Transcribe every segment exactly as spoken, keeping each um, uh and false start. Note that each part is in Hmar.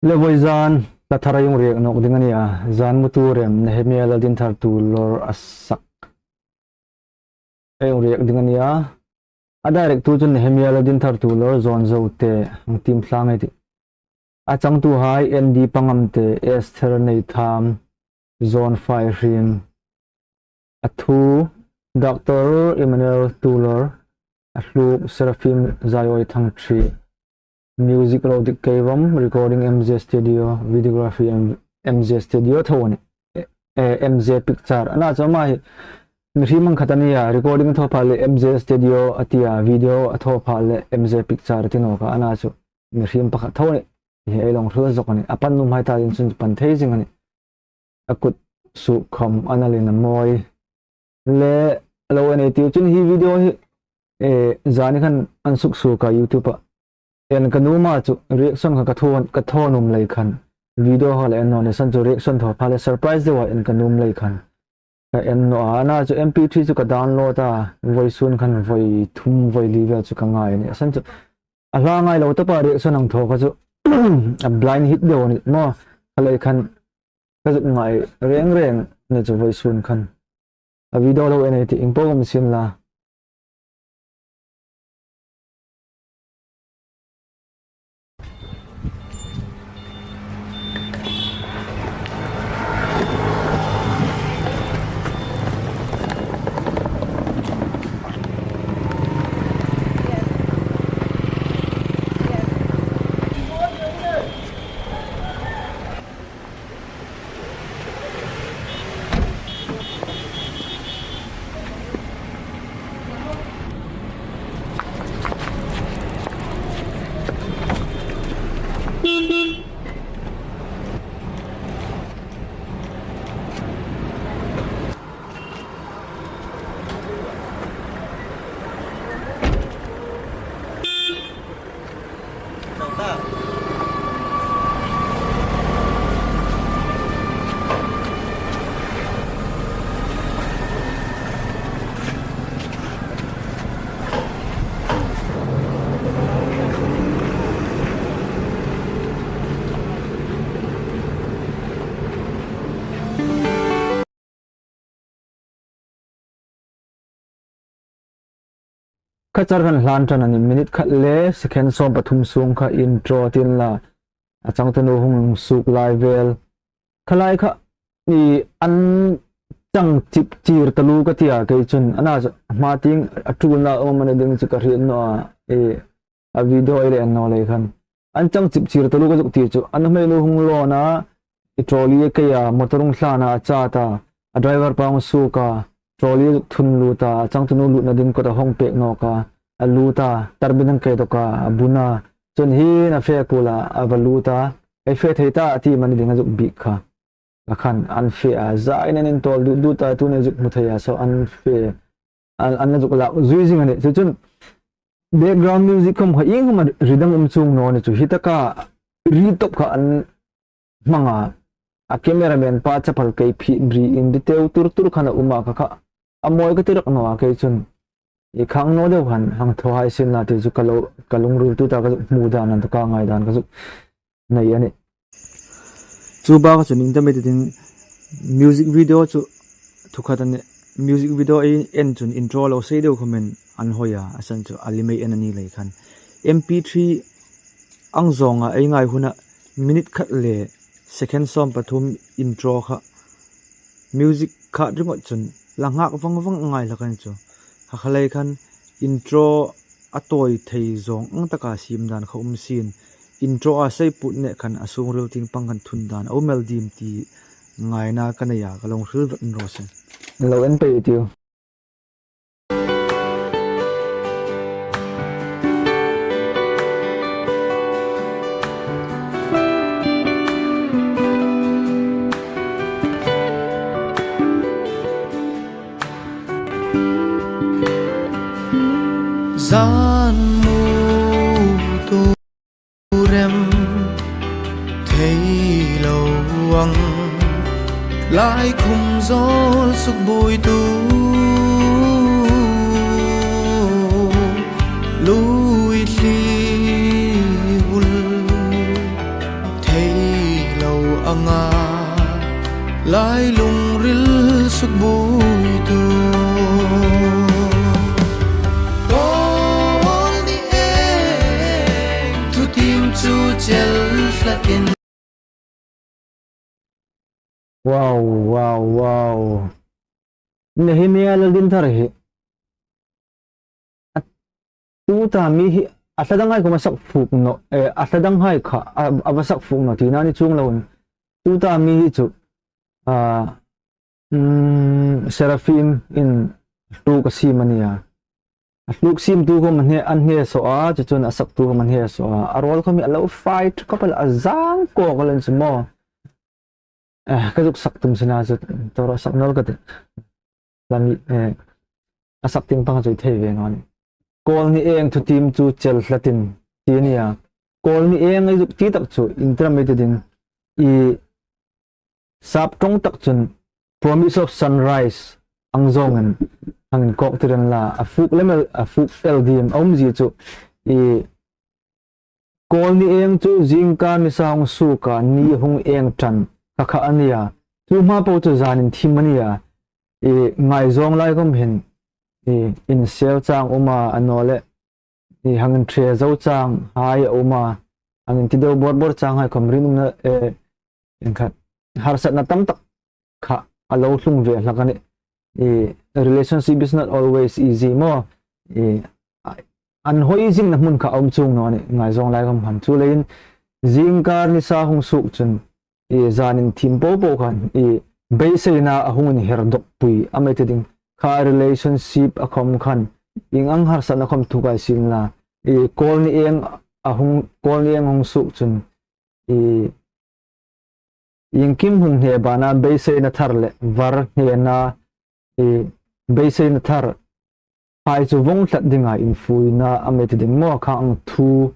Le vawizan hla thar ei hung riek nawk ding a nih a, Zanmutu Rem, Nehemia Laldinthar Tuolor a sak ei hung riek ding a nih a. A director chu Nehemia Laldinthar Tuolor, Zawn Zote, hang tiem thlang ei tih. A changtuhai N D Pangamte, Esther Neitham, Zawn Faihrim. A thu, Doctor Emmanuel Tuolor. A hluk, Seraphim Zaioi Thangthi. Music, Rodik Keivom, recording M J Studio, videography M-, M J Studio tho a nih. E, e, M J Picture. Ana chu ama hi mihriem ang khat a nih a, recording thaw pha le M J Studio a ti a, video a thaw pha le M J Picture a ti nawk a, ana chu mihriem pakhat tho a nih. Hi ei lo hril zawk a nih. A pan nuomhai ta ding chun pan thei zing a nih. A kut suok khawm a nalin a mawi. Le lo en ei tiu chun hi video hi, e, zani khan an suksuok a YouTube-a. En ka nuom a chu reaction kha ka thaw, ka thaw nuom lei khan. Video kha la en naw ni san chu reaction thaw pha le surprise deu a en ka nuom lei khan. Ka en naw a, ana chu M P three chu ka download a, vawisun khan vawi thum vawi li vel chu ka ngai a nih. A san chu a hla ngai lo ta pa reaction ang thaw kha chu a blind hit deu a nih maw. Kha lei khan ka zuk ngai reng reng a ni chu vawisun khan. A video lo en ei tih, ieng po khawm sien la. Kha char khan hlan ṭan a nih, minute khat le second sawm pathum sung kha intro tiin la, a changtunu hung suok lai vel. Kha lai kha i an chang chip chir taluo ka ti a, kei chun ana chu hma tieng a ṭulna um a ni ding chu ka hriet naw a, e, a video ei le en naw lei khan. An chang chip chir taluo ka zuk ti chu, a nuhmei nu hung lawn a, i trolley a kei a, motor hung thlan a, a chat a, a driver pa hung suok a, trolley a zuk thun lut a, a changtunu lutna ding kawt a hawng pek nawk a, a lut a, tarbin hang kei dawk a, a bun a, chun hi na fe kul a, a va lut a, ei fe thei ta a ti am a ni ding a zuk biek kha. A khan an fe a, zain an intawl dut dut a, tun ei zuk hmu thei a, so an fe, an, an la zuk lak zui zing a nih. Chu chun background music khawm kha ieng khawm a ri dang um chuong naw ni chu, hi taka ri tawp kha an hmang a, a cameraman pa chapal kei phit ri in ri teu tur tur khan a um a, kha kha a mawi ka ti rak naw a, kei chun i khang naw deu khan hang thaw hai sien la ti chu ka lo, ka lungril tuta ka zuk hmu dan an taka ngai dan ka zuk nei a nih. Chu bak chun in ta mi ti ding music video chu thu khat a nih, music video ei en chun intro lo sei deu khawmin an hawi a, a san chu a limit en a ni lei khan. M P three ang zawnga ei ngai huna minute khat le second sawm pathum intro kha music kha ringawt chun la nghak vang vang a ngai hlak a ni chu. Kha kha lei khan intro a tawi thei zawng ang taka siem dan kha um sien. Intro a sei put nek khan a sungril tieng pang khan thun dan a um el dim ti ngaina ka nei a, ka lo hril vat raw se. Lo en pei tiu. Zanmutu rem thei lo ang, lai khum zawl suk buoitu, lui thli hul thei Anga lai lungril sukbuoitu. Kawl ni eng thutiem chu chel hlatin. Wow, wow, wow. Nehemiah Laldinthar hi. A, tuta mi hi, a hla danghai khom a sak fuk naw, eh, a hla danghai kha, a, a va sak fuk naw tina ni chuong loin. Tuta mi hi chu, a, mm, Seraphim in hluk a siem a nih a. A hluk siemtu khom an hne, an hne saw a, chu chun a saktu khom an hne saw a. A ruol khom hi a lo fight, khawpel a zang kawk a lo ni chu maw. Eh, ka zuk sak tum sina chu, tawra sak nawl ka tih. Lami, eh, a sak tieng pang chu i thei ve naw nih. Kawl ni eng thutiem chu chel hlatin ti a nih a. Kawl ni eng ei zuk ti tak chu, intirem ei ti ding. I sap ṭawng tak chun, Promise of Sunrise ang zawngin, hang inkawk tir unla, a fuk lem el, a fuk el diem a umzie chu, i Kawl ni eng chu zingkar nisa hung suok a, ni hung eng ṭan kha kha a nih a. Chu hma po chu zanin thim a nih a. I ngaizawng lai khom hin, i insel chang um a, a naw leh, i hang inṭhe zo chang hai a um a, hang inti deu bawr bawr chang hai khom ringumna, eh, inkhat harsatna tam tak kha a lo tlung ve hlak a nih. I, relationship is not always easy maw. I, a, an hoi zingna hmun kha a um chuong naw a nih, ngaizawng lai khom hin. Chuleiin, zingkar nisa hung suok chun, i, zanin thim po po khan, i, beiseina a hung inher dawk pui a mi ti ding. Kha relationship a khom khan, ieng ang harsatna khom thuok ei sien la, i, Kawl ni eng a hung, Kawl ni eng hung suok chun, i, iengkim hung hne bana beiseina thar le var hnena, i, beiseina thar hai chu vawng tlat dinga infuina a mi ti ding maw, kha ang thu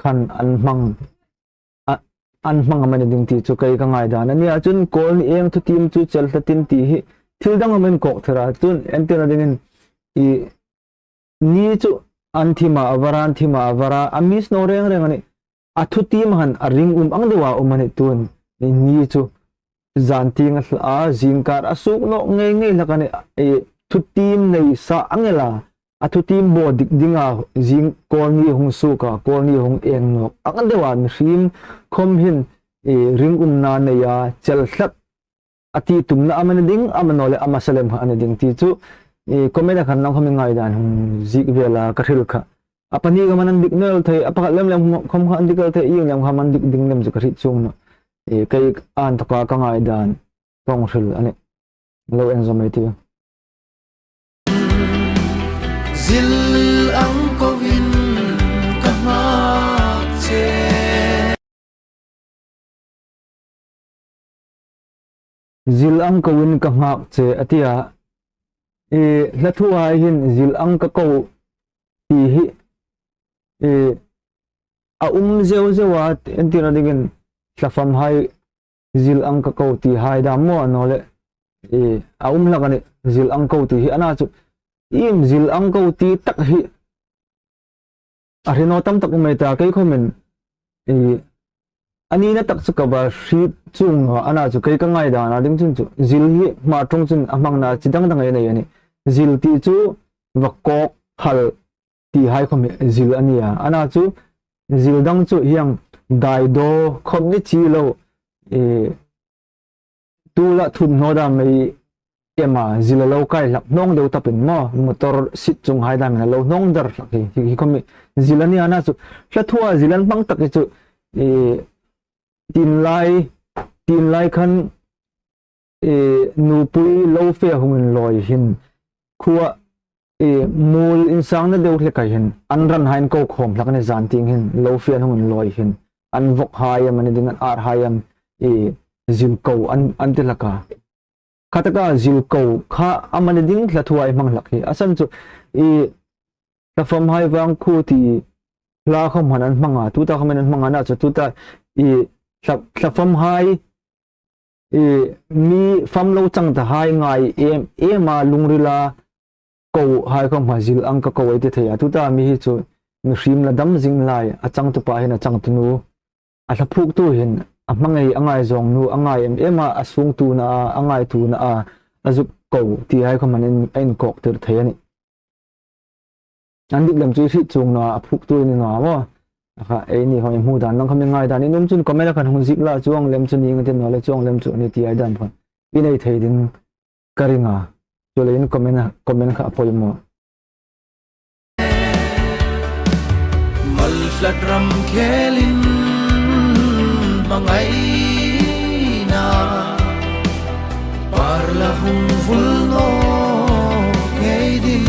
khan an hmang, a, an hmang a mi ni ding ti chu kei ka ngaidan a nih a. Chun Kawl ni eng thutiem chu chel hlatin ti hi thil dang a mi inkawk thar a. Chun entirna dingin i ni chu an thim a, a var a, an thim a, a var a, a mi snow reng reng a nih. A thutiem han a ringum ang deu a um a nih tuhin. I ni chu zan tieng a hla a, zingkar a suok nawk ngei ngei hlak a nih. I thutiem nei sa ang el a, a thutiem baw dik dinga zing Kawl ni hung suok a, Kawl ni hung eng nawk ang deu a, mihriem khom hin, i ringumna nei a, chel hlat a ti tumna a mi ni ding, a mi naw leh a masa lem kha a ni ding ti chu, i, comment-a khan nang khom i ngaidan hung ziek ve la ka hril kha. A pahni khom an dik naw el thei, a pakhat lem lem khom kha an dik el thei, ieng lem khom an dik ding lem chu ka hriet chuong nawh. I, kei a inthawka ka ngaidan ka hung hril a nih. Lo en zawm ei tiu. Zil ang koin ka nghak che. Zil ang koin ka nghak che a ti a. I, hla thuhai hin zil ang ka ko ti hi, i, a um zeu zeu a, entirna dingin hla famhai zil ang ka ko ti hai dam maw a naw leh, i, a um hlak a nih, zil ang ko ti hi. Ana chu, iem zil ang ko ti tak hi a hre naw tam tak um ei ta, kei khomin, i, a nina tak chu ka va hriet chuong naw a, ana chu kei ka ngaidana ding chun chu zil hi hma ṭawng chun a hmangna chi dang dang ei nei a nih. Zil ti chu va kawk hal ti hai khom hi zil a nih a. Ana chu zil dang chu hieng daidaw khom ni chi lo, i, tu la thum hnaw dam ei em a, zil a lo kai hlak hnawng deu taphawt maw, motor seat chung hai damin a lo hnawng dar hlak hi, hi, hi khom hi zil a nih a. Ana chu hla thua zil an hmang tak hi chu, i, tin lai, tin lai khan, i, nupui lo fe hung inlawi hin, khua, i, muol insangna deu hlek hai hin, an ran hai an ko khawm hlak a nih, zan tieng hin, lo fe an hung inlawi hin, an vawk hai am a ni ding, an ar hai am, i, zil ko an, an ti hlak a. Kha taka zil ko kha am a ni ding hla thua ei hmang hlak hi. A san chu, i, hla famhai vang khu ti hla khom han an hmang a, tuta khom an hmang a, ana chu tuta, i, hla, hla famhai, i, mi fam lo chang ta hai ngai em em a lungrila ko hai khom kha zil ang ka ko ei ti thei a. Tuta mi hi chu mihriem la dam zing lai, a changtupa hin a changtunu, a hla phuoktu hin a hmangai, a ngaizawng nu, a ngai em em a, a sungtuona a, a ngaituona a, a zuk ko ti hai khawm an in, a inkawktir thei a nih. An dik lem chu i hriet chuong naw a, a phuoktu i ni naw a maw. A kha, eini hoi hmu dan lang khawm i ngai dan in um chun comment-a khan hung ziek la, chuong lem chu ni ngei ti naw le, chuong lem chu ni ti hai dan khan i nei thei ding ka ring a. Chuleiin comment-a, comment kha a poimaw. Mal hlat ram khelin hmangaina par la hung vul nawk ngei ding.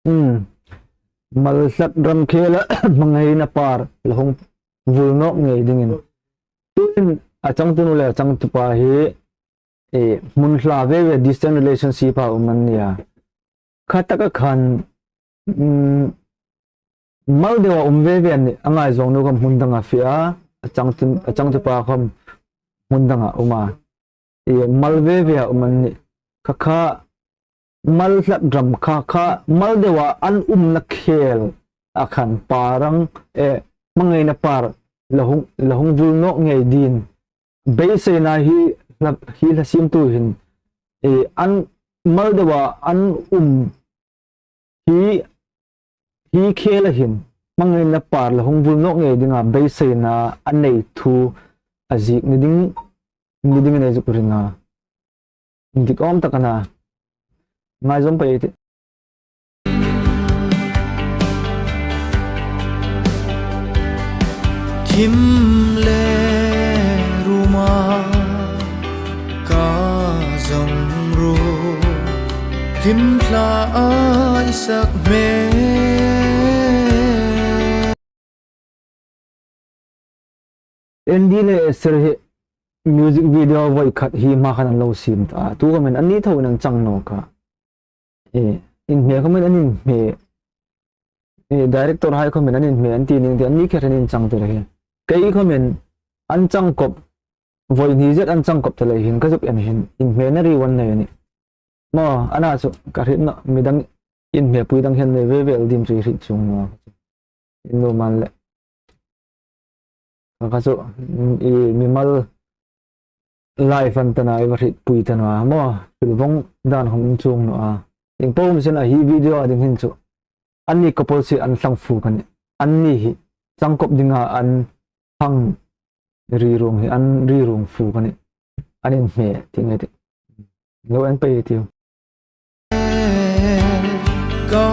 Hmm. Mal hlat ram khela hmangaina par la hung vul nawk ngei dingin. Tuhin a changtu nu le a changtupa hi, e, hmun hla ve ve, distant relationship-a um an nih a. Khataka khan, mm, mal deuha um ve ve an nih, a ngaizawng nu kha hmun danga fe a, a changtu, a changtupa kha hmun danga um a. E, mal ve ve a um an nih. Kha kha, mal hlat ram kha kha, mal deuha an umna khela khan par ang, e, hmangaina par la hung, la hung vul nawk ngei dingin. Beiseina hi hla, hi hla siemtu hin, e, an mal deuha an um hi, hi khela hin hmangaina par la hung vul nawk ngei dinga beiseina a nei thu a ziek ni ding, ni dingin ei zuk ring a. Indik awm tak a na. Ngaizawm pei ei tih. Thim le ruma ka zong ru, thim hla a i sak hme. Andy le Esther hi music video voi khat hi hma khan an lo siem ta. Tu khawmin anni thoin an chang nawk a. E, inhme khawmin an inhme. E, director hai khawmin an inhme an ti ning ti, anni kher hin an chang tir hi. Kei khawmin an chang kop, voi hni zet an chang kop ta lei hin ka zuk en hin, inhmena ri wan nei a nih. Maw, a na chu ka hriet naw, midang inhmepui dang hin nei ve ve el dim chu i hriet chuong naw. In lo man le. Kha kha chu, mm, i mimal life an ta na i va hrietpui ta naw a maw, thil vawng dan khawm um chuong naw a. Ieng po um sien a hi video a ding hin chu, anni couple si an thlang fuk a nih. Anni hi chang kop dinga an hang ri ruong hi an ri ruong fuk a nih. An inhme ti nge ti. Lo en pei ei tiu. Ka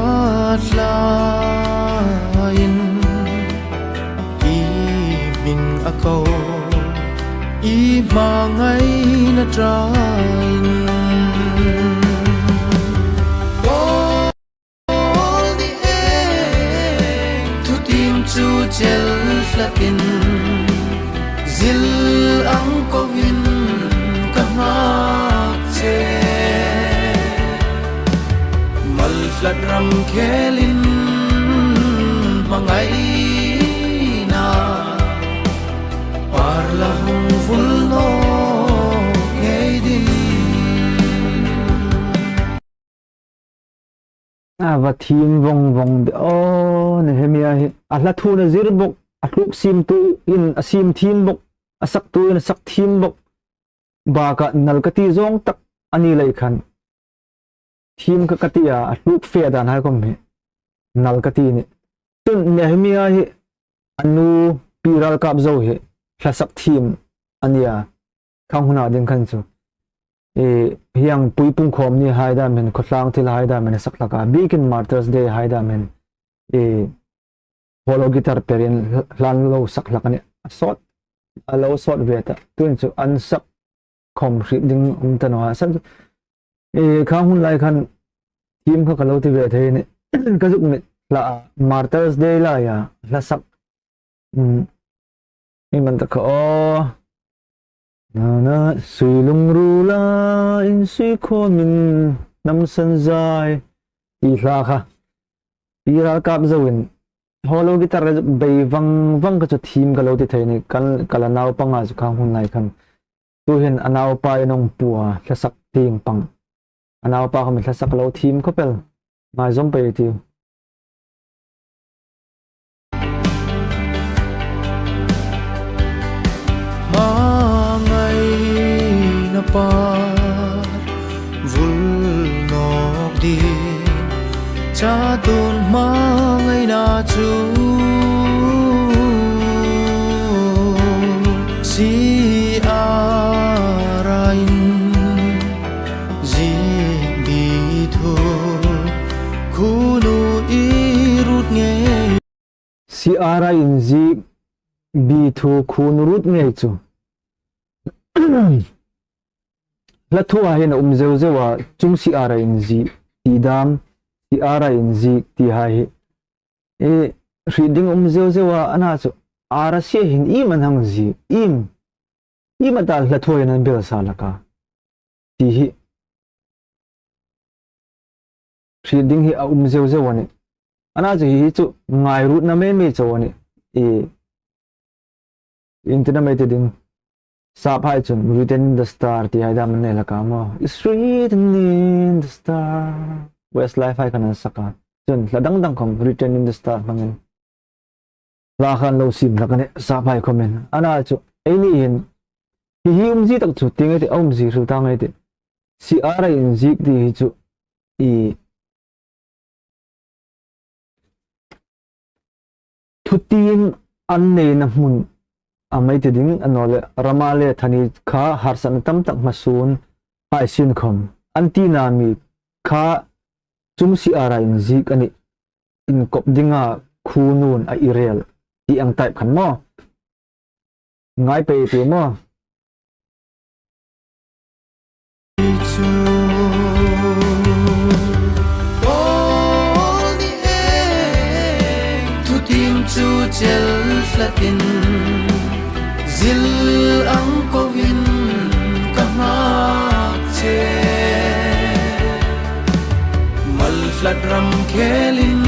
thlain i hming a ko, i hmangaina ṭain. Kawl ni e, thutiem chu chel hlatin, zil ang kovin ka ngak che. Mal hlat ram khelin hmangaina par la hung vul nawk ngei ding. A va thiem vawng vawng de. Aw, Nehemia hi a hla thuin a zir bawk, a tluk siemtuin a siem thiem bawk, a saktuin a sak thiem bawk. Baka nal ka ti zawng tak a ni lei khan, thiem kha ka ti a, a tluk fe dan hai khawm hi nal ka ti a nih. Chun Nehemia hi a nu Pi Ralkapzo hi hla sak thiem a nih a, khang huna ding khan chu. E, hieng puipui khawm ni hai dam hin, khawtlang thil hai dam hin a sak hlak a, biekin Martyrs Day hai dam hin, e, hollow guitar perin hla lo sak hlak a nih. A sawt, a lo sawt ve ta. Tuhin chu an sak khawm hriet ding um ta naw a. San, e, khang hun lai khan thiem kha ka lo ti ve thei a nih. Ka zuk mit hlak a, Martyrs Day laia hla sak. Mm. Ei man ta kha aw. Na na, sui lungruol a insui khawmin hnam san zai. Ti hla kha. Pi Ralkapzoin hollow guitar bei vang vang kha chu thiem ka lo ti thei a nih, ka, ka la naupanga chu khang hun lai khan. Tuhin a naupa in a hung pua, hla sak tieng pang. A naupa khawm hla sak lo thiem khawp el. Ngaizawm pei ei tiu. Par vul nawk ding, chatuon hmangaina chu C R-a inziek bi thu khunu i ruot ngei. C R-a inziek bi thu khunu ruot ngei chu hla thua hin a um zeu zeu a, chung C R-a inziek ti dam, C R-a inziek ti hai hi. E, hriet ding um zeu zeu a, ana chu R-a C-a hin iem an hang ziek, iem, iem a ta hla thua hin an belsa hlak a ti hi hriet ding hi a um zeu zeu a nih. Ana chu hi chu ngairuotna mei mei chau a nih. E, iengtin am ei ti ding. Saphai chun Written in the Star ti hai dam an nei hlak a maw. It's written in the star. Westlife hai khan an sak a. Chun hla dang dang khom Written in the Star hmangin hla khan lo siem hlak a nih, saphai khomin. Ana chu eini hin hi hi umzie tak chu ti ngai ti, a umzie hril ta ngai ti. C R-a inziek ti hi chu i thutiem an neina hmun a mei ti ding, a naw leh rama le thani kha harsatna tam tak hmasuon hai sien khom an tina mi kha chung C R-a inziek a nih, inkop dinga khunu'n a i rel ti ang type khan maw. Ngai pei ti maw. Chu kawl ni e, thutiem chu chel hlatin, zil ang kovin ka ngak che. Malhlat ram khelin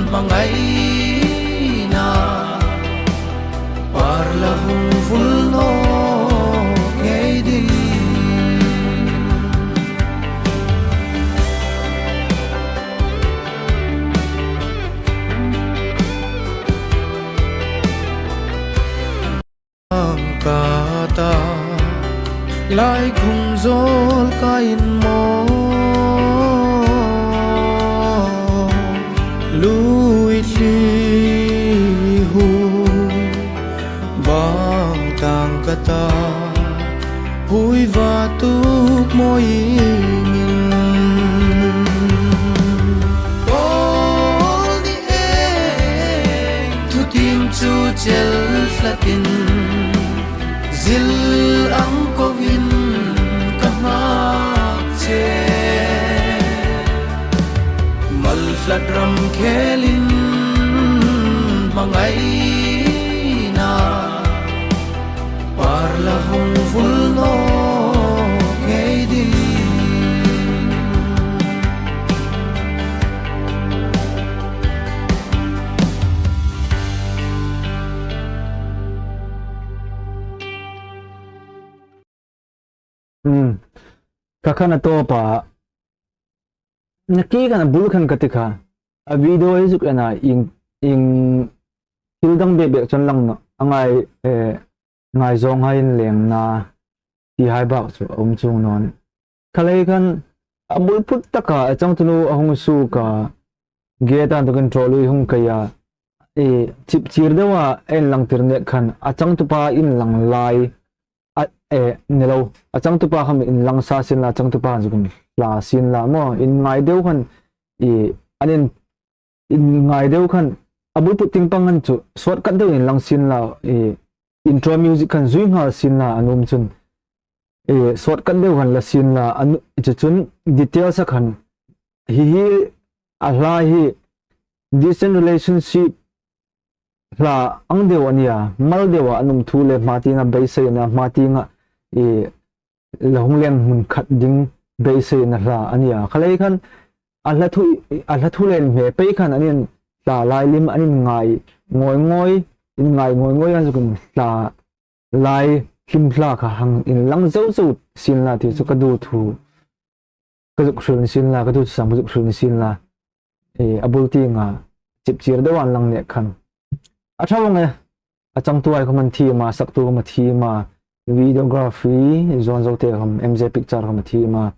hmangaina, par la hung vul nawk ngei ding. Ang ka ta, lai khum zawl ka in maw, lui thli hu bang tang ka ta, hui va tuk maw i ngin. Kawl ni e, thutiem chu chel hlatin, zil ang kovin ka ngak che. Malhlat ram khelin hmangaina, par la hung vul nawk ngei ding. Hmm. Ka khan a tawpa. Naki khan a bul khan ka ti kha. A video hi zuk en a, ieng, ieng thil dang bek bek chun lang naw. A ngai, eh, ngaizawng hai inlengna ti hai bak chu a um chuong naw nih. Kha lei khan a bul phut taka a changtunu a hung suok a, gate-a inthokin trolley hung kai a, e, chipchir deuin a inlang tir nek khan a changtupa inlang lai, a, e, ni lo, a changtupa khan inlang sa sien la, a changtupa zuk inhla sien la maw, inngai deu khan, e, an in, inngai deu khan, a bul phut tieng pang khan chu shortcut deuin inlang sien la, e, intro music khan zui nghal sien la, a nuom chun, e, shortcut deu khan la sien la, a nu-, chu chun details-a khan, hi hi, a hla hi, distant relationship hla ang deu a nia, mal deu a an um thu le hma tienga beiseina, hma tienga, e, la hung leng hmun khat ding beiseina hla a nia. Kha lei khan a hla thu, a hla thu le inhme pei khan an inhla lai lim an inngai ngawi ngawi, inngai ngawi ngawi an zuk inhla lai hlim hla kha hang inlang zo zo sien la ti chu ka duthusam ka zuk hril ni sien la, ka duthusam ka zuk hril ni sien la. E, a bul tienga chipchir deuin inlang nek khan. A ṭha vong e, a changtu hai khom an thiem a, saktu khom an thiem a, videography, zuan zo te khawm, M J Picture khawm a thiem a.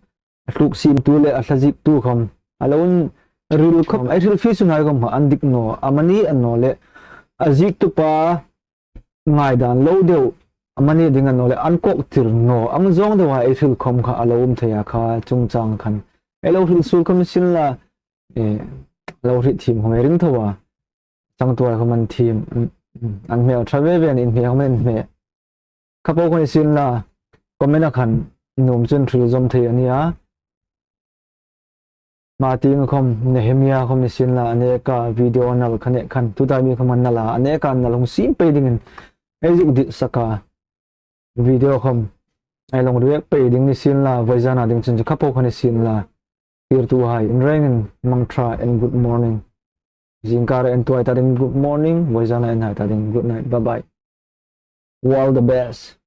A tluk siemtu le a thlaziktu khawm. A lo ril khawm, ei hril fie sunhai khawm kha an dik naw, amani a naw le. A ziktu pa ngaidan lo deu, amani ding a naw le, an kawktir naw, ang zawng deu a ei hril khawm kha a lo um thei a kha chungchang khan. Ei lo hril suol khawm sin la, eh, lo hril thiem khawm ei ring tho a. Changtuhai khawm an thiem, an, an hmel ṭha ve ve, an inhme khawm an inhme. Kha po khawm ni sin la, comment a khan nuom chun hril zawm thei a nia. Mati nga khawm, Nehemia khawm ni sin la, a neka video nal kha ne khan, tuta mi khawm an nal a, a neka nal hung siem pei dingin, ei zuk dit sak a. Video khawm, ei lo react pei ding ni sin la, vawizana ding chun chu kha po khawm ni sin la. Thlirtuhai, in rengin mangṭha and good morning. Zingkar en tuai ta ding good morning, vawizana en hai ta ding good night, bye bye. All the best.